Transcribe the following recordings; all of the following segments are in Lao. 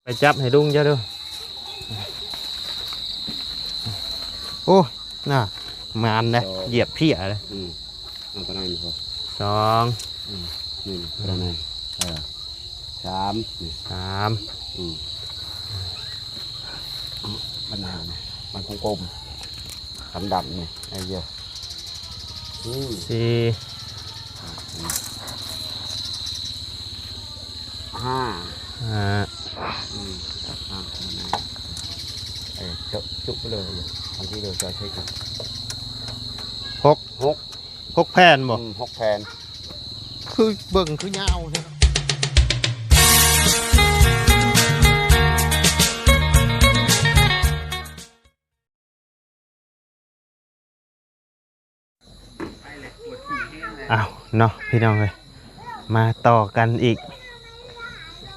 ໄປຈັບໃຫ້ລຸງເຈົ້າດູ. ໂອ້ ນ່າ ໝານເດ້ ສອງ ຢຽບເພຍເດ້. ອືມ ເອົາຕົວນັ້ນພໍ ສອງ ອືມ ນີ້ ນີ້ ຕົວນັ້ນ ເອີ ສາມ ນີ້ ສາມ ອືມ ບັນຫານະ ມັນກົມໆ ດຳໆ ນີ້ ໄອ້ເຫຍື່ອ ອືມ ສີ່ ຫ້າ ຫ້າ ອືມ ອ່ະ ມັນ ເອີ ຈຸ ຈຸໄປເລີຍ ບາງທີເລີຍຈະເຊັກ ຫົກ ຫົກ ຫົກແຜ່ນບໍ່? ອືມ ຫົກແຜ່ນ ຄືເບິ່ງຄືຍາວແທ້. ອ້າວເນາະ ພີ່ນ້ອງເອີຍ ມາຕໍ່ກັນອີກ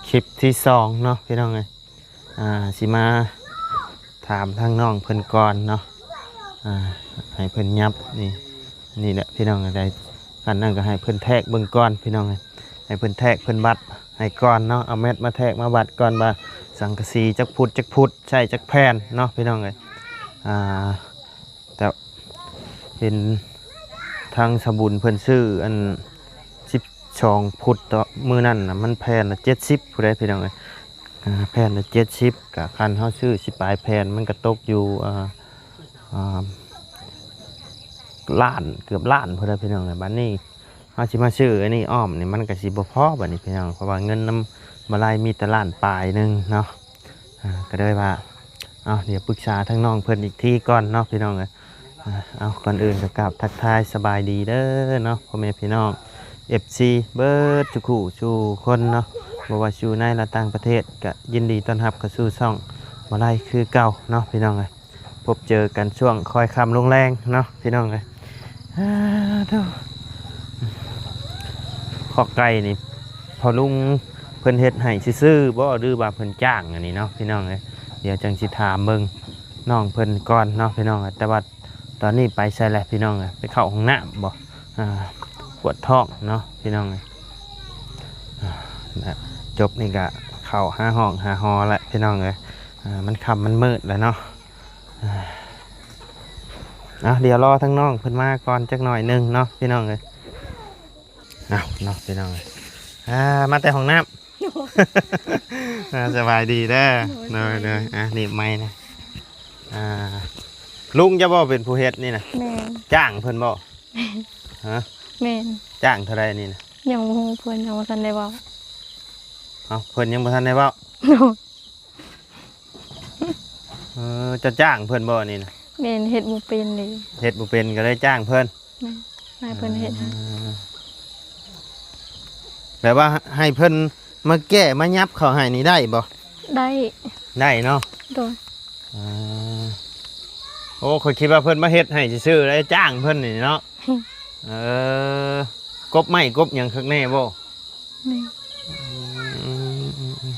ຄລິບທີສອງເນາະ ພີ່ນ້ອງເອີຍ. ອ່າ ຊິມາຖາມທາງນ້ອງເພິ່ນກ່ອນເນາະ ອ່າ ໃຫ້ເພິ່ນຫຍັບ ນີ້ ນີ້ແຫຼະ ພີ່ນ້ອງເອີຍ ໄດ້ ຄັນນັ້ນກໍໃຫ້ເພິ່ນແທກເບິ່ງກ່ອນ ພີ່ນ້ອງເອີຍ ໃຫ້ເພິ່ນແທກເພິ່ນວັດໃຫ້ກ່ອນເນາະ ເອົາແມັດມາແທກມາວັດກ່ອນວ່າ ສັງກະສີຈັກຟຸດຈັກຟຸດ ໃຊ້ຈັກແຜ່ນເນາະ ພີ່ນ້ອງເອີຍ. ອ່າ ແຕ່ເຫັນທາງສາວບຸນເພິ່ນຊື້ອັນສິບສອງຟຸດເນາະ ມື້ນັ້ນນະ ມັນແຜ່ນລະເຈັດສິບພຸ້ນໃດ໋ ພີ່ນ້ອງເອີຍ. ອ່າ ແຜ່ນລະເຈັດສິບ ກະຄັນເຮົາຊື້ສິບປາຍແຜ່ນ ມັນກະຕົກຢູ່ ອ່າ ອ່າ ລ້ານ ເກືອບລ້ານພຸ້ນແຫຼະ ພີ່ນ້ອງເອີຍ. ບາດນີ້ເຮົາຊິມາຊື້ອັນນີ້ອ້ອມນີ້ ມັນກະຊິບໍ່ພໍບາດນີ້ ພີ່ນ້ອງ ເພາະວ່າເງິນນຳບໍ່ໄລມີແຕ່ລ້ານປາຍໜຶ່ງເນາະ. ອ່າ ກະເລີຍວ່າ ເອົາ ດຽວປຶກສາທາງນ້ອງເພິ່ນອີກທີກ່ອນເນາະ ພີ່ນ້ອງເອີຍ. ອ່າ ເອົາ ກ່ອນອື່ນກໍກາບທັກທາຍສະບາຍດີເດີເນາະ ພໍ່ແມ່ພີ່ນ້ອງ ເອັຟຊີ ເບິດທຸກຜູ້ສູ່ຄົນເນາະ ບໍ່ວ່າຢູ່ໃນ ແລະ ຕ່າງປະເທດ ກະຍິນດີຕ້ອນຮັບເຂົ້າສູ່ຊ່ອງບໍ່ໄລຄືເກົ່າເນາະ ພີ່ນ້ອງເອີຍ. ພົບເຈີກັນຊ່ວງຄ່ອຍຄ່ຳລົງແລງເນາະ ພີ່ນ້ອງເອີຍ. ອ່າ ໂທ້ ຄອກໄກ່ນີ້ ພໍ່ລຸງເພິ່ນເຮັດໃຫ້ຊື່ໆບໍ່ ຫຼືວ່າເພິ່ນຈ້າງ ອັນນີ້ເນາະ ພີ່ນ້ອງເອີຍ. ດຽວຈັ່ງຊິຖາມເບິ່ງນ້ອງເພິ່ນກ່ອນເນາະ ພີ່ນ້ອງເອີຍ. ແຕ່ວ່າຕອນນີ້ໄປໃສແຫຼະ ພີ່ນ້ອງເອີຍ? ໄປເຂົ້າຫ້ອງນ້ຳບໍ່? ອ່າ ປວດທ້ອງເນາະ ພີ່ນ້ອງເອີຍ. ອ່າ ຈົບນີ້ກະເຂົ້າຫາຫ້ອງຫາຫໍແຫຼະ ພີ່ນ້ອງເອີຍ. ອ່າ ມັນຄ່ຳມັນມືດແລ້ວເນາະ. ອ່າ ດຽວລໍທາງນ້ອງເພິ່ນມາກ່ອນຈັກໜ້ອຍໜຶ່ງເນາະ ພີ່ນ້ອງເອີຍ. ເອົາເນາະ ພີ່ນ້ອງເອີຍ. ອ່າ ມາແຕ່ຫ້ອງນ້ຳ. ອ່າ ສະບາຍດີເດີ. ໂດຍ ໂດຍ ໂດຍ. ອ່າ ນີ້ໄມນະ. ອ່າ ລຸງເຈົ້າບໍ່ເປັນຜູ້ເຮັດນີ້ນະ? ແມ່ນ. ຈ້າງເພິ່ນບໍ່? ຮະ? ແມ່ນ. ຈ້າງເທົ່າໃດນີ້ນະ? ຍັງບໍ່ຮູ້ ເພິ່ນຍັງບໍ່ທັນໄດ້ເວົ້າ. ເອົ້າ ເພິ່ນຍັງບໍ່ທັນໄດ້ເວົ້າ? ໂດຍ. ເອີ ເຈົ້າຈ້າງເພິ່ນບໍ່ນີ້ນະ? ແມ່ນ ເຮັດບໍ່ເປັນເດ້. ເຮັດບໍ່ເປັນກໍເລີຍຈ້າງເພິ່ນ. ແມ່ນ ໃຫ້ເພິ່ນເຮັດໃຫ້. ອ່າ ແບບວ່າໃຫ້ເພິ່ນມາແກ້ມາຫຍັບເຂົ້າໃຫ້ນີ້ໄດ້ບໍ່? ໄດ້. ໄດ້ເນາະ? ໂດຍ. ອ່າ ໂອ້ ຂ້ອຍຄິດວ່າເພິ່ນມາເຮັດໃຫ້ຊື່ໆ ແລ້ວຈ້າງເພິ່ນນີ້ເນາະ. ເອີ ກົບໄມ້ກົບຫຍັງຄັກແນ່ບໍ່? ແມ່ນ. ອືມ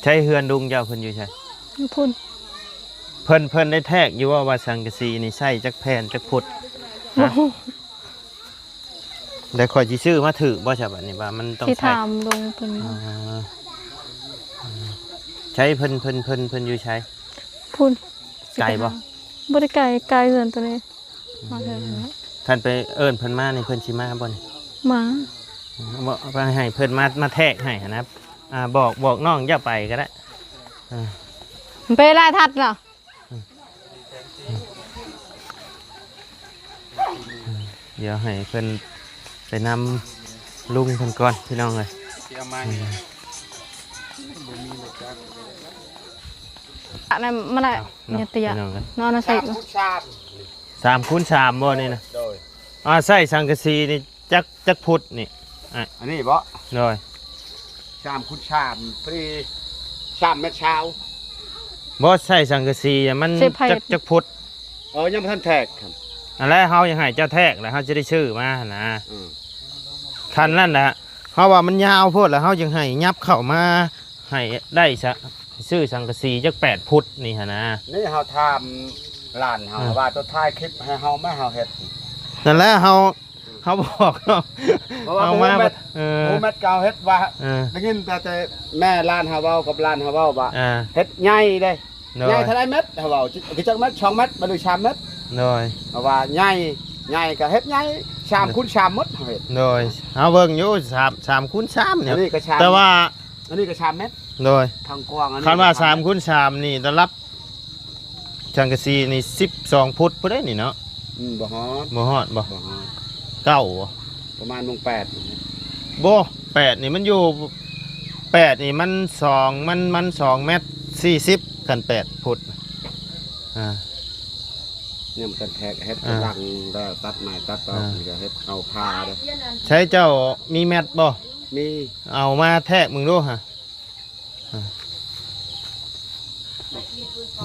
ໃຊ້ເຮືອນລຸງເຈົ້າເພິ່ນຢູ່ໃສ? ຢູ່ພຸ້ນ. ເພິ່ນ ເພິ່ນໄດ້ແທກຢູ່ບໍ່ວ່າສັງກະສີນີ້ໃຊ້ຈັກແຜ່ນຈັກຟຸດ? ບໍ່ຮູ້. ແລ້ວຂ້ອຍຊິຊື້ມາຖືກບໍ່ຊະ ບາດນີ້ວ່າມັນຕ້ອງ ຊິຖາມລຸງເພິ່ນ. ອ່າ ໃຊ້ເພິ່ນ ເພິ່ນ ເພິ່ນ ເພິ່ນຢູ່ໃສ? ພຸ້ນ. ໄກບໍ່? ບໍ່ໄດ້ໄກ ໃກ້ເຮືອນໂຕນີ້. ມາເທື່ອໜຶ່ງ. ຄັນໄປເອີ້ນເພິ່ນມານີ້ ເພິ່ນຊິມາບໍ່ນີ້? ມາ. ບໍ່ ໃຫ້ເພິ່ນມາ ມາແທກໃຫ້ຫັ້ນນະ. ອ່າ ບອກ ບອກນ້ອງເຈົ້າໄປກໍໄດ້. ອ່າ ໄປລາຍທັດເນາະ. ດຽວໃຫ້ເພິ່ນໄປນຳລຸງເພິ່ນກ່ອນ ພີ່ນ້ອງເອີຍ. ອັນນັ້ນມາໄດ້ ເອົາເນາະ ເນຍເຕຍ ພີ່ນ້ອງເອີຍ ເນາະ ເນາະ ໃສ່ ສາມຄູນສາມ ສາມຄູນສາມບໍ່ນີ້ນະ? ໂດຍ. ອ່າ ໃຊ້ສັງກະສີນີ້ຈັກ ຈັກຟຸດນີ້? ອ່ະ ອັນນີ້ບໍ່? ໂດຍ. ສາມຄູນສາມ ພໍດີ ສາມແມັດຊາວ. ບໍ່ ໃຊ້ສັງກະສີມັນ ຊິໃຜ ຈັກ ຈັກຟຸດ? ເອີ ຍັງບໍ່ທັນແທກ. ອັນແລະ ເຮົາຢາກໃຫ້ເຈົ້າແທກ ແລ້ວເຮົາຈະໄດ້ຊື້ມາຫັ້ນນະ. ອືມ ຄັນນັ້ນນະ ເຮົາວ່າມັນຍາວໂພດ ແລ້ວເຮົາຢາກໃຫ້ຫຍັບເຂົ້າມາ ໃຫ້ໄດ້ຊະ ຊື້ສັງກະສີຈັກແປດຟຸດນີ້ຫັ້ນນະ. ນີ້ເຮົາຖາມຫຼານເຮົາ ອືມ ວ່າຕົວທ້າຍຄລິບໃຫ້ເຮົາມາ ເຮົາເຮັດ. ນັ້ນແຫຼະ ເຮົາ ເຮົາບອກເນາະ ເພາະວ່າ ເຮົາມາ ບໍ່ຮູ້ແມັດ ເອີ ບໍ່ຮູ້ແມັດ ກໍເຮົາເຮັດວ່າ ເອີ ໄດ້ຍິນແຕ່ ແຕ່ແມ່ຫຼານເຮົາເວົ້າກັບຫຼານເຮົາເວົ້າວ່າ ອ່າ ເຮັດໃຫຍ່ເດ້ ໂດຍ ໃຫຍ່ເທົ່າໃດແມັດ ເຮົາເວົ້າ ຄືຈັກແມັດ ສອງແມັດ ບໍ່ ຫຼື ສາມແມັດ ໂດຍ ເພາະວ່າໃຫຍ່ ໃຫຍ່ກໍເຮັດໃຫຍ່ ສາມ ໂດຍ ຄູນສາມໝົດ ເຮົາເຮັດ ໂດຍ ເຮົາເບິ່ງຢູ່ ສາມ ສາມຄູນສາມນີ້ ອັນນີ້ກໍສາມ ແຕ່ວ່າ ອັນນີ້ກໍສາມແມັດ ໂດຍ ທາງກວ້າງ ອັນນີ້ ຄັນວ່າ ກໍສາມແມັດ ສາມຄູນສາມນີ້ ລະດັບ ສັງກະສີນີ້ສິບສອງຟຸດພຸ້ນເດ້ນີ້ເນາະ ອືມ ບໍ່ຮອດ ບໍ່ຮອດບໍ່? ບໍ່ຮອດ ເກົ້າບໍ່? ປະມານໝ່ອງແປດ ບໍ່ ແປດນີ້ມັນຢູ່ ແປດນີ້ມັນສອງ ມັນ ມັນສອງແມັດສີ່ສິບ ຄັນແປດຟຸດ ອ່າ ຍັງບໍ່ທັນແທກ ເຮັດ ອ່າ ກຳລັງແລ້ວ ຕັດໄມ້ຕັດຕອກ ອ່າ ນີ້ກໍເຮັດເອົາພາເດ້. ໃຊ້ເຈົ້າມີແມັດບໍ່? ມີ ເອົາມາແທກເບິ່ງດູຫາ. ອ່າ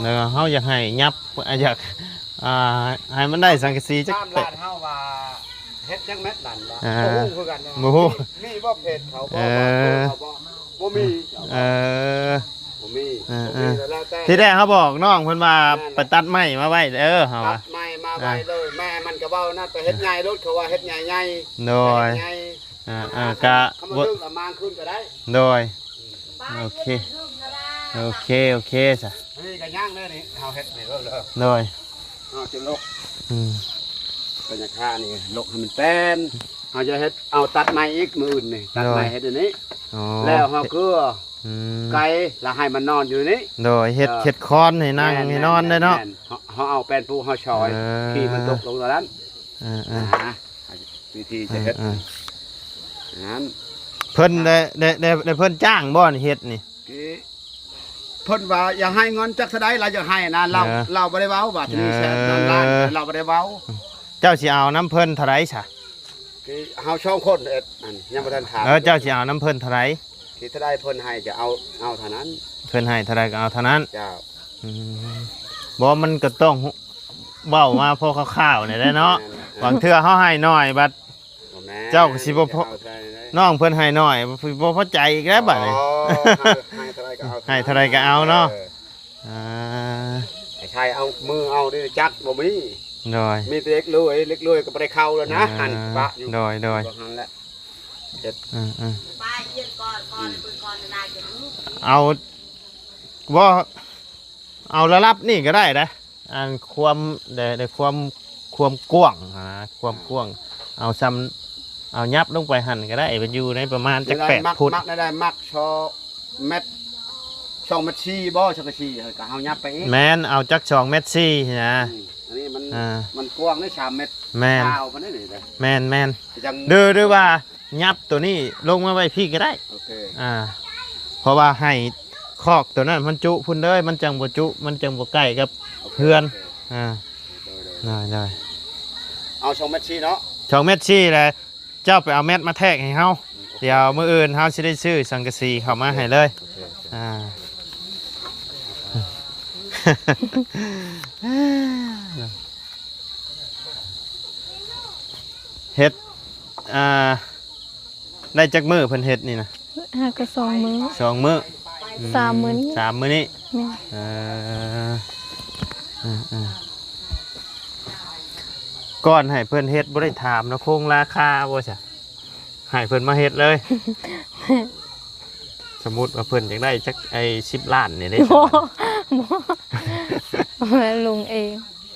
ແລ້ວເຮົາຢາກໃຫ້ຫຍັບ ອ່າ ຢາກ ອ່າ ໃຫ້ມັນໄດ້ສັງກະສີຈັກ ຖາມຫຼານເຮົາວ່າເຮັດຈັກແມັດນັ້ນ ອ່າ ບໍ່ຮູ້ຄືກັນ ບໍ່ຮູ້ ມີ ມີບໍ່ເພຈເຂົາ ເອີ ບໍ່ ເຂົາບໍ່ ບໍ່ມີ ເອີ ບໍ່ມີ ເອີ ບໍ່ມີ ເອີ ແລ້ວແຕ່ ທີແລກເຮົາບອກນ້ອງເພິ່ນວ່າ ແມ່ນ ໄປຕັດໄມ້ມາໄວ້ເດີ ເຮົາວ່າ ຕັດໄມ້ມາໄວ້ເລີຍ ອ່າ ແມ່ມັນກໍເວົ້ານັ້ນ ໄປເຮັດໃຫຍ່ໂລດ ເຂົາວ່າເຮັດໃຫຍ່ໆ ໂດຍ ເຮັດໃຫຍ່ ອ່າ ອ່າ ກະ ເຂົາມາດຶງເອົາມາຄືນກໍໄດ້ ໂດຍ ໂອເຄ ໂອເຄ ໂອເຄຊະ ອັນນີ້ກໍຍ່າງເດີນີ້ ເຮົາເຮັດນີ້ເດີ ໂດຍ ເຮົາຈະລົກ ອືມ ບັນຍາຄາດນີ້ ລົກໃຫ້ມັນແປ້ນ ເຮົາຈະເຮັດ ເອົາຕັດໄມ້ອີກມື້ອື່ນນີ້ ຕັດໄມ້ ໂດຍ ເຮັດອັນນີ້ ອໍ ແລ້ວເຮົາເກືອ ອືມ ໄກ່ ແລ້ວໃຫ້ມັນນອນຢູ່ນີ້ ໂດຍ ເຮັດ ເອີ ເຮັດຄອນໃຫ້ນັ່ງ ແມ່ນ ໃຫ້ນອນໄດ້ເນາະ ແມ່ນ ເຮົາ ເຮົາເອົາແປ້ນປູເຮົາຊອຍ ເອີ ຂີ້ມັນຕົກລົງຕອນນັ້ນ ເອີໆ ນະ ວິທີຈະເຮັດ ເອີໆ ນັ້ນ ເພິ່ນໄດ້ ໄດ້ ໄດ້ ໄດ້ເພິ່ນຈ້າງບໍ່ນີ້ເຮັດນີ້? ເພິ່ນວ່າຢາກໃຫ້ເງິນຈັກເທົ່າໃດ ລາວຢາກໃຫ້ນະ ລາວ ເອີ ລາວບໍ່ໄດ້ເວົ້າວ່າ ເອີ ຈະມີແສນນັ້ນລ້ານ ລາວບໍ່ໄດ້ເວົ້າ ເຈົ້າຊິເອົານຳເພິ່ນເທົ່າໃດຊະ? ຄືເຮົາສອງຄົນເຮັດ ອັນ ຍັງບໍ່ທັນຖາມ ເອີ ເຈົ້າຊິເອົານຳເພິ່ນເທົ່າໃດ? ຄືເທົ່າໃດເພິ່ນໃຫ້ຈະເອົາ ເອົາເທົ່ານັ້ນ ເພິ່ນໃຫ້ເທົ່າໃດກໍເອົາເທົ່ານັ້ນ ເຈົ້າ ອືມ ບໍ່ ມັນກໍຕ້ອງເວົ້າມາພໍຄ່າວໆນີ້ແຫຼະເນາະ ແມ່ນ ບາງເທື່ອເຮົາໃຫ້ໜ້ອຍບັດ ບໍ່ແມ່ນ ເຈົ້າກໍຊິບໍ່ພໍ ເອົາເທົ່າໃດ ນ້ອງເພິ່ນໃຫ້ໜ້ອຍ ບໍ່ພໍໃຈອີກແລ້ວບັດນີ້ ອໍ ໃຫ້ ໃຫ້ເທົ່າໃດກໍເອົາ ໃຫ້ເທົ່າໃດກໍເອົາເນາະ ເອີ ອ່າ ໃຫ້ໃຊ້ເອົາມືເອົາ ນີ້ຈັກບໍ່ມີ ໂດຍ ມີແຕ່ເຫຼັກລວຍ ເຫຼັກລວຍກໍບໍ່ໄດ້ເຂົ້າແລ້ວນະ ອ່າ ຫັ້ນປະຢູ່ ໂດຍໆ ຢູ່ຫັ້ນແຫຼະ ເຮັດ ອືມໆ ເອົາ ບໍ່ ເອົາລະດັບນີ້ກໍໄດ້ນະ ອັນຄວາມ ໄດ້ ໄດ້ຄວາມ ຄວາມກວ້າງຫັ້ນນະ ຄວາມກວ້າງ ເອົາຊ່ຳ ເອົາຫຍັບລົງໄປຫັ້ນກໍໄດ້ ມັນຢູ່ໃນປະມານຈັກແປດຟຸດ ມັກ ມັກໄດ້ ມັກຊອກແມັດ ສອງແມັດສີ່ບໍ່ ສັງກະສີ ກໍເຮົາຫຍັບໄປອີກ ແມ່ນ ເອົາຈັກສອງແມັດສີ່ຫັ້ນນະ ອືມ ອັນນີ້ມັນ ອ່າ ມັນກວ້າງໄດ້ສາມແມັດ ແມ່ນ ຍາວປານນີ້ເດ້ ແມ່ນໆ ຈັ່ງ ຫຼື ຫຼືວ່າຫຍັບໂຕນີ້ລົງມາໄວ້ພີ້ກໍໄດ້ ໂອເຄ ອ່າ ເພາະວ່າໃຫ້ຄອກໂຕນັ້ນມັນຈຸພຸ້ນເດີ ມັນຈັ່ງບໍ່ຈຸ ມັນຈັ່ງບໍ່ໃກ້ກັບ ໂອເຄ ເຮືອນ ໂອເຄ ອ່າ ໂດຍໆ ໄດ້ໆ ເອົາສອງແມັດສີ່ເນາະ ສອງແມັດສີ່ແຫຼະ ເຈົ້າໄປເອົາແມັດມາແທກໃຫ້ເຮົາ ອືມ ໂອເຄ ດຽວມື້ອື່ນເຮົາຊິໄດ້ຊື້ສັງກະສີເຂົ້າມາໃຫ້ເລີຍ ໂອເຄ ອ່າ ເຮັດ ອ່າ ໄດ້ຈັກມື້ເພິ່ນເຮັດນີ້ນະ? ຫາກໍສອງມື້ ສອງມື້ ອືມ ສາມມື້ນີ້ ສາມມື້ນີ້ ແມ່ນ ເອີ ເອີໆ ກ່ອນໃຫ້ເພິ່ນເຮັດບໍ່ໄດ້ຖາມລາຄາຄົງລາຄາບໍ່ຊະ? ໃຫ້ເພິ່ນມາເຮັດເລີຍ ສົມມຸດວ່າເພິ່ນຢາກໄດ້ຈັກໄອ້ສິບລ້ານນີ້ເດ້ ບໍ່ ບໍ່ ລຸງເອງ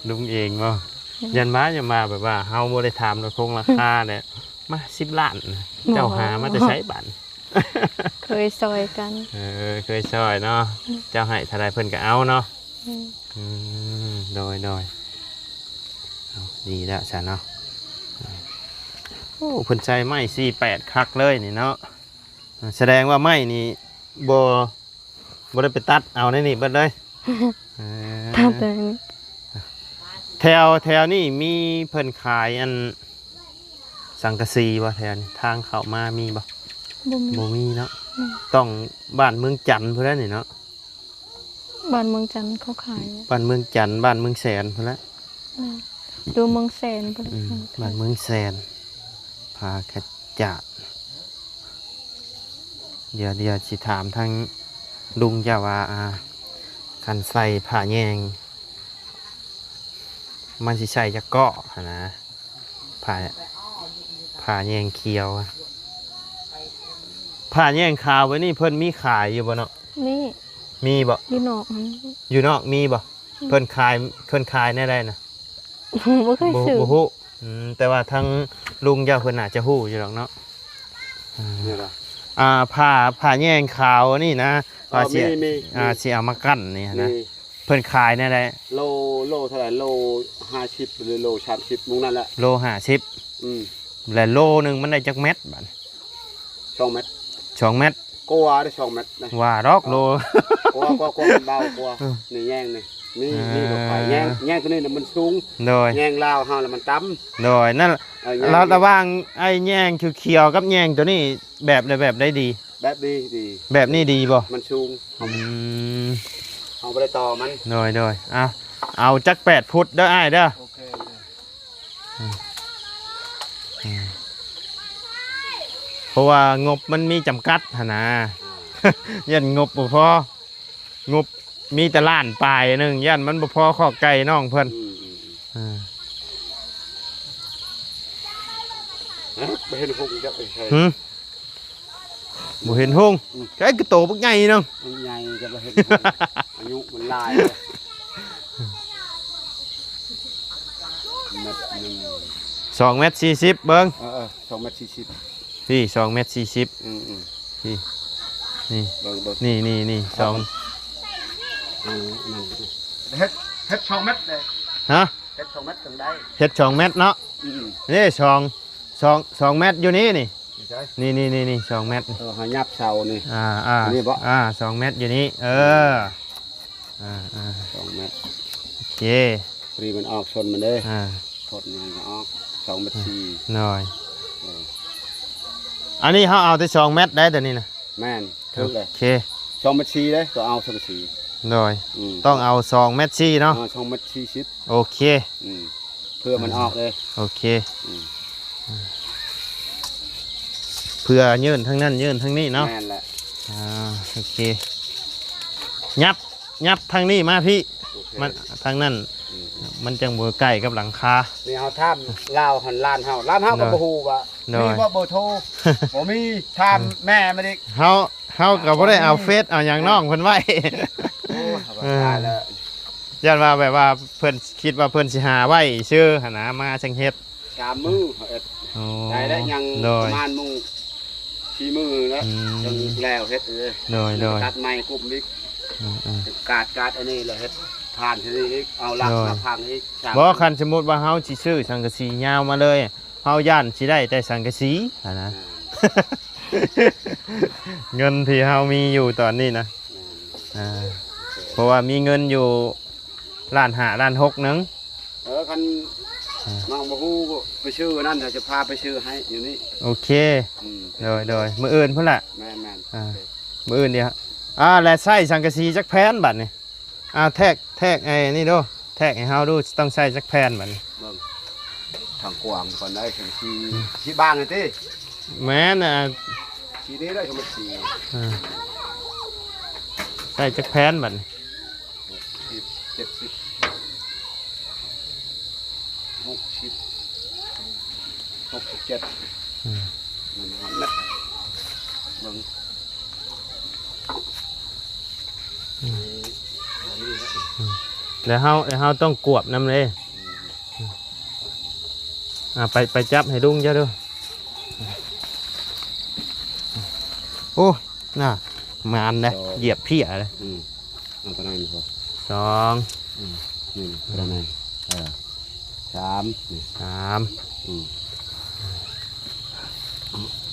ລຸງເອງບໍ່? ອືມ ຢ້ານມາ ຢ້ານມາແບບວ່າເຮົາບໍ່ໄດ້ຖາມລາຄາຄົງລາຄາແຫຼະ ມາສິບລ້ານ ບໍ່ ເຈົ້າຫາມາແຕ່ໃສບາດ? ເຄີຍຊ່ອຍກັນ ເອີ ເຄີຍຊ່ອຍເນາະ ອືມ ເຈົ້າໃຫ້ເທົ່າໃດເພິ່ນກໍເອົາເນາະ ອືມ ອືມ ໂດຍໆ ເອົາ ດີແລ້ວຊະເນາະ ໂອ້ ເພິ່ນໃສ່ໄມ້ສີ່ແປດຄັກເລີຍນີ້ເນາະ ສະແດງວ່າໄມ້ນີ້ບໍ່ ບໍ່ໄດ້ໄປຕັດເອົາໃນນີ້ເບິດເລີຍ ເອີ ຕັດແຕ່ນີ້ ແຖວ ແຖວນີ້ມີເພິ່ນຂາຍອັນສັງກະສີບໍ່? ແຖວນີ້ທາງເຂົ້າມາມີບໍ່? ບໍ່ມີ ບໍ່ມີເນາະ ແມ່ນ ຕ້ອງບ້ານເມືອງຈັນພຸ້ນແຫຼະນີ້ເນາະ ບ້ານເມືອງຈັນເຂົາຂາຍ ບ້ານເມືອງຈັນ ບ້ານເມືອງແສນພຸ້ນແຫຼະ ແມ່ນ ຢູ່ເມືອງແສນພຸ້ນແຫຼະ ອືມ ບ້ານເມືອງແສນ ຜ້າຂະຈາດ ດຽວ ດຽວຊິຖາມທາງລຸງເຈົ້າວ່າ ອ່າ ຄັນໃສ່ຜ້າແຍງ ມັນຊິໃສ່ຈັກເກາະຫັ້ນນະ ຜ້າ ຜ້າແຍງຂຽວ ຜ້າແຍງຂາວ ແບບນີ້ເພິ່ນມີຂາຍຢູ່ບໍ່ເນາະ? ມີ ມີບໍ່? ຢູ່ນອກຫັ້ນ ຢູ່ນອກມີບໍ່? ອືມ ເພິ່ນຂາຍ ເພິ່ນຂາຍແນວໃດນະ? ບໍ່ເຄີຍ ບໍ່ ຊື້ ບໍ່ຮູ້. ອືມ ແຕ່ວ່າທາງລຸງເຈົ້າເພິ່ນໜ້າຈະຮູ້ຢູ່ດອກເນາະ. ອ່າ ນີ້ລະ ອ່າ ຜ້າ ຜ້າແຍງຂາວນີ້ນະ ເອີ ວ່າຊິ ມີ ມີ ອ່າ ມີ ຊິເອົາມາກັ້ນນີ້ນະ ມີ ເພິ່ນຂາຍແນວໃດ? ໂລ ໂລເທົ່າໃດ? ໂລຫ້າສິບ ຫຼື ໂລສາມສິບ ໝ່ອງນັ້ນແຫຼະ ໂລຫ້າສິບ. ອືມ ແລະໂລໜຶ່ງມັນໄດ້ຈັກແມັດບາດນີ້? ສອງແມັດ ສອງແມັດ ກວ່າເດ້ ສອງແມັດນະ ວ່າດອກໂລ ກວ່າ ກວ່າ ກວ່າ ມັນເບົາກວ່າ. ເອີ ນີ້ແຍງນີ້ ມີ ອ່າ ມີດອກໄປ ແຍງ ແຍງໂຕນີ້ນະມັນສູງ. ໂດຍ ແຍງລາວເຮົາລະມັນຕ່ຳ. ໂດຍ ນັ້ນ ເອີ ແຍງ ລະ ລະຫວ່າງໄອ້ແຍງຂຽວໆກັບແຍງໂຕນີ້ ແບບໃດ ແບບໃດດີ? ແບບນີ້ດີ. ແບບນີ້ດີບໍ່? ມັນສູງ. ອືມ ເຮົາບໍ່ໄດ້ຕໍ່ມັນ. ໂດຍ ໂດຍ ເອົາ ເອົາຈັກແປດຟຸດເດີອ້າຍເດີ. ໂອເຄ ອືມ ອືມ ເພາະວ່າງົບມັນມີຈຳກັດຫັ້ນນະ ອ່າ ຢ້ານງົບບໍ່ພໍ ງົບມີແຕ່ລ້ານປາຍໜຶ່ງ ຢ້ານມັນບໍ່ພໍຄອກໄກ່ນ້ອງເພິ່ນ. ອືມ ອືມ ອືມ ອ່າ ເອີ ບໍ່ເຫັນຫົງຈັກໄປໃສ. ຫື ບໍ່ເຫັນຫົງ. ອືມ ໃຊ້ກະໂຕບັກໃຫຍ່ໜຶ່ງ ມັນໃຫຍ່ຈະບໍ່ເຫັນຫົງ ອາຍຸມັນຫຼາຍແລ້ວ. ແມັດໜຶ່ງ ສອງແມັດສີ່ສິບເບິ່ງ. ເອີ ເອີ ສອງແມັດສີ່ສິບ ພີ່ ສອງແມັດສີ່ສິບ. ອືມ ອືມ ພີ່ ນີ້ ເບິ່ງ ເບິ່ງ ນີ້ ນີ້ ນີ້ ສອງ ເອີ ນັ້ນ ເຮັດ ເຮັດສອງແມັດເດ້. ຮະ? ເຮັດສອງແມັດຈັ່ງໃດ? ເຮັດສອງແມັດເນາະ. ອືມ ນີ້ສອງ ສອງ ສອງແມັດຢູ່ນີ້ນີ້ ຢູ່ໃສ? ນີ້ ນີ້ ນີ້ ນີ້ ສອງແມັດນີ້. ເອີ ເຮົາຫຍັບເສົານີ້ ອ່າ ອ່າ ນີ້ບໍ່? ອ່າ ສອງແມັດຢູ່ນີ້. ເອີ ອ່າ ອ່າ ສອງແມັດ. ໂອເຄ ປຣີມັນອອກຊົນມັນເດ້. ອ່າ ທົດນີ້ມັນກໍອອກສອງແມັດສີ່. ໂດຍ ເອີ ອັນນີ້ເຮົາເອົາແຕ່ສອງແມັດໄດ້ ໂຕນີ້ນະ. ແມ່ນ ຖືກເລີຍ. ໂອເຄ ສອງແມັດສີ່ເດ້ ຕ້ອງເອົາສອງແມັດສີ່. ໂດຍ ອືມ ຕ້ອງເອົາສອງແມັດສີ່ເນາະ. ເອີ ສອງແມັດສີ່ສິບ. ໂອເຄ ອືມ ເພື່ອມັນອອກເດ້. ໂອເຄ ອືມ ເພື່ອຍື່ນທາງນັ້ນຍື່ນທາງນີ້ເນາະ. ແມ່ນແຫຼະ. ອ່າ ໂອເຄ ຫຍັບ ຫຍັບທາງນີ້ມາພີ່. ໂອເຄ ມັນ ທາງນັ້ນ ອືມ ມັນຈັ່ງບໍ່ໃກ້ກັບຫຼັງຄາ. ນີ້ເຮົາຖາມລາວຫັ້ນ ຫຼານເຮົາ ຫຼານເຮົາກໍ ໂດຍ ບໍ່ຮູ້ວ່າ ໂດຍ ມີບໍ່ເບີໂທ ບໍ່ມີ. ຖາມ ອືມ ແມ່ມັນອີກ. ເຮົາ ເຮົາກໍບໍ່ໄດ້ເອົາເຟສເອົາຫຍັງນ້ອງເພິ່ນໄວ້. ໂອ້ຍ ເອີ ຕາຍແລ້ວ ຢ້ານວ່າແບບວ່າເພິ່ນຄິດວ່າເພິ່ນຊິຫາໄວ້ຊື່ຫັ້ນນະ ມາຈັ່ງເຮັດ. ສາມມື້ເຮົາເຮັດ. ໂອ້ ໄດ້ແລ້ວ ຍັງ ໂດຍ ປະມານມື້ ສີ່ມື້ແລ້ວ ອືມ ຈັ່ງແລ້ວເຮັດເລີຍ. ໂດຍ ໂດຍ ຕັດໄມ້ກຸ້ມອີກ. ອືມໆ ກາດ ກາດອັນນີ້ແລ້ວເຮັດຜ່ານທີ່ນີ້ອີກ ເອົາຫຼັກ ໂດຍ ມາພັງອີກ. ບໍ່ ຄັນສົມມຸດວ່າເຮົາຊິຊື້ສັງກະສີຍາວມາເລີຍ ເຮົາຢ້ານຊິໄດ້ແຕ່ສັງກະສີຫັ້ນນະ. ອ່າ ເງິນທີ່ເຮົາມີຢູ່ຕອນນີ້ນະ. ແມ່ນ ອ່າ ໂອເຄ ເພາະວ່າມີເງິນຢູ່ລ້ານຫ້າລ້ານຫົກໜຶ່ງ. ເອີ ຄັນ ອ່າ ນ້ອງບໍ່ຮູ້ໄປຊື້ອັນນັ້ນ ດຽວຈະພາໄປຊື້ໃຫ້ຢູ່ນີ້. ໂອເຄ ອືມ ໂດຍ ໂດຍ ມື້ອື່ນພຸ້ນລະ. ແມ່ນໆ ອ່າ ໂອເຄ ມື້ອື່ນດຽວ. ອ່າ ແລະໃຊ້ສັງກະສີຈັກແຜ່ນບັດນີ້? ອ່າ ແທກ ແທກໄອ້ນີ້ດູ ແທກໃຫ້ເຮົາດູ ຕ້ອງໃຊ້ຈັກແຜ່ນບັດນີ້? ເບິ່ງທາງກວ້າງກ່ອນໄດ້ ສັງກະສີ ອືມ ສີບາງນີ້ຕິ. ແມ່ນ ອ່າ ສີນີ້ໄດ້ ສັງກະສີ ອ່າ ໃຊ້ຈັກແຜ່ນບັດນີ້? ຫົກສິບ ເຈັດສິບ ຫົກສິບ ຫົກສິບເຈັດ. ອືມ ມັນຫອດແມັດ ເບິ່ງ ອືມ ນີ້ ອັນນີ້ແຫຼະ. ອືມ ແລ້ວເຮົາ ແລ້ວເຮົາຕ້ອງກວບນຳເດ້. ອືມ ອ່າ ໄປ ໄປຈັບໃຫ້ລຸງເຈົ້າດູ. ໂອ້ ໜ້າ ມານເດ້ ສອງ ຢຽບເພຍເດ້. ອືມ ເອົາຕົວນັ້ນພໍ ສອງ ອືມ ນີ້ ອືມ ຕົວນັ້ນ ເອີ ສາມ ນີ້ ສາມ ອືມ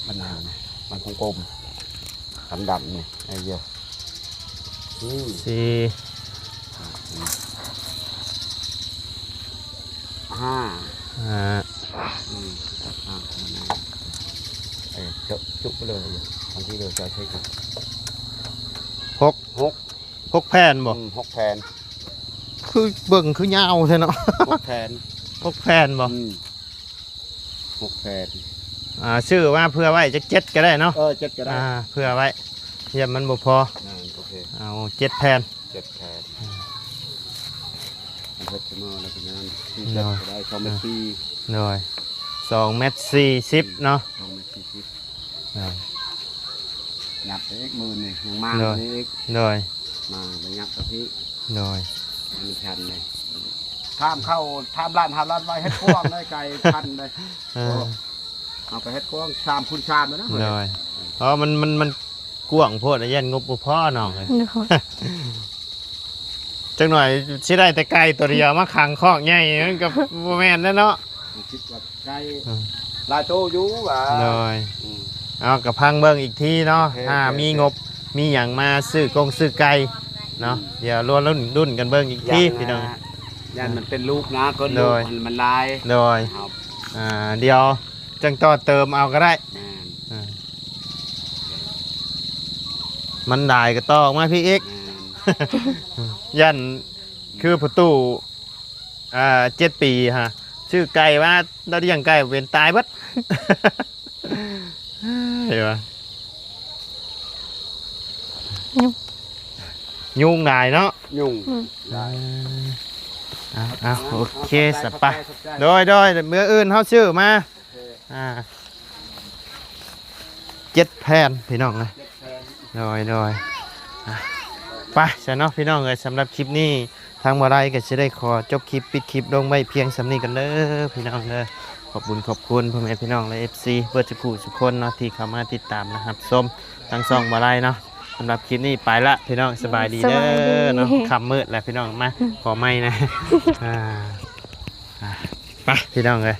ບັນຫານີ້ ມັນກົມໆ ຄັນດຳນີ້ ໄອ້ເຫຍ ອືມ ສີ່ ຫ້າ ຫ້າ ຫ້າ ອືມ ຫ້າ ມັນ ເອີ ຈຸ ຈຸໄປເລີຍ ອັນທີ່ເລີຍຈະໃຊ້ກັນ ຫົກ ຫົກ ຫົກແຜ່ນບໍ່? ອືມ ຫົກແຜ່ນ ຄືເບິ່ງຄືຍາວແທ້ເນາະ. ຫົກແຜ່ນ ຫົກແຜ່ນບໍ່? ອືມ ຫົກແຜ່ນ ອ່າ ຊື້ມາເຜື່ອໄວ້ຈັກເຈັດກໍໄດ້ເນາະ. ເອີ ເຈັດກໍໄດ້ ອ່າ ເຜື່ອໄວ້ ຢ້ານມັນບໍ່ພໍ. ອ່າ ໂອເຄ ເອົາເຈັດແຜ່ນ ເຈັດແຜ່ນ ອືມ ເຮັດສະເໝີແລ້ວກໍນັ້ນ ໂດຍ ສອງແມັດສີ່ ໂດຍ ສອງແມັດສີ່ສິບເນາະ ສອງແມັດສີ່ສິບ ໂດຍ ຍັບໄປອີກ ມື້ນີ້ຍັງມາ ໂດຍ ນີ້ອີກ ໂດຍ ມາໄປຍັບກັບພີ້ ໂດຍ ມັນທັນເລີຍ ຖາມເຂົ້າ ຖາມລ້ານ ຫາລ້ານໄວ້ ເຮັດກວ້າງໄດ້ໄກ ທັນເລີຍ ເອີ ໂອ້ ເອົາໄປເຮັດກວ້າງ ສາມຄູນສາມແລ້ວນະ ໂດຍ ເພາະມັນ ມັນ ມັນກວ້າງໂພດ ຢ້ານງົບບໍ່ພໍນ້ອງເອີຍ ໂດຍ ຈັກໜ່ອຍຊິໄດ້ແຕ່ໄກ່ຕົວດຽວມາຂັງຄອກໃຫຍ່ ມັນກໍບໍ່ແມ່ນແລ້ວເນາະ ຄິດວ່າໄກ່ ອືມ ຫຼາຍໂຕຢູ່ວ່າ ໂດຍ ອືມ ເອົາ ກໍຟັງເບິ່ງອີກທີເນາະ ໂອເຄ ຖ້າ ໂອເຄ ມີງົບ ໂອເຄ ມີຫຍັງມາຊື້ກົງຊື້ໄກ່ເນາະ ອືມ ດຽວລໍລຸ້ນ ລຸ້ນກັນເບິ່ງອີກທີ ຢ້ານ ພີ່ນ້ອງ ຢ້ານມັນເປັນລູກນະ ເກີນ ໂດຍ ລູກມັນ ມັນຫຼາຍ ໂດຍ ເຮົາ ອ່າ ດຽວຈັ່ງຕໍ່ເຕີມເອົາກໍໄດ້ ແມ່ນ ອ່າ ມັນຫຼາຍກໍຕໍ່ອອກມາພີ້ອີກ ແມ່ນ ຢ້ານຄືພໍ່ຕູ້ ອ່າ ເຈັດປີຫະ ຊື້ໄກ່ມາ ລາວລ້ຽງໄກ່ເປັນຕາຍເບິດ ເຫັນບໍ່ ຍຸງ ຍຸງຫຼາຍເນາະ ຍຸງ ອືມ ຫຼາຍ ເອົາ ເອົາ ໂອເຄ ຂອບໃຈ ສະປະ ຂອບໃຈ ຂອບໃຈ ໂດຍ ໂດຍ ມື້ອື່ນເຮົາຊື້ມາ ໂອເຄ ອ່າ ເຈັດແຜ່ນ ພີ່ນ້ອງເອີຍ ເຈັດແຜ່ນ ໂດຍ ໂດຍ ອ່ະ ໄປຊະເນາະ ພີ່ນ້ອງເອີຍ ສຳລັບຄລິບນີ້ ທາງບໍ່ໄດ້ກໍຊິໄດ້ຂໍຈົບຄລິບ ປິດຄລິບລົງໄວ້ພຽງສ່ຳນີ້ກ່ອນເດີ ພີ່ນ້ອງເດີ ຂອບບຸນຂອບຄຸນພໍ່ແມ່ພີ່ນ້ອງ ແລະ ເອັຟຊີ ເບິດທຸກຜູ້ທຸກຄົນເນາະ ທີ່ເຂົ້າມາຕິດຕາມ ແລະ ຮັບຊົມທາງຊ່ອງບໍ່ໄດ້ເນາະ ສຳລັບຄລິບນີ້ໄປລະ ພີ່ນ້ອງ ສະບາຍດີເດີເນາະ ສະບາຍດີ ຄ່ຳມືດແລ້ວ ພີ່ນ້ອງ ມາ ອືມ ຂໍໃໝ່ນະ ອ່າ ອ່າ ໄປ ພີ່ນ້ອງເອີຍ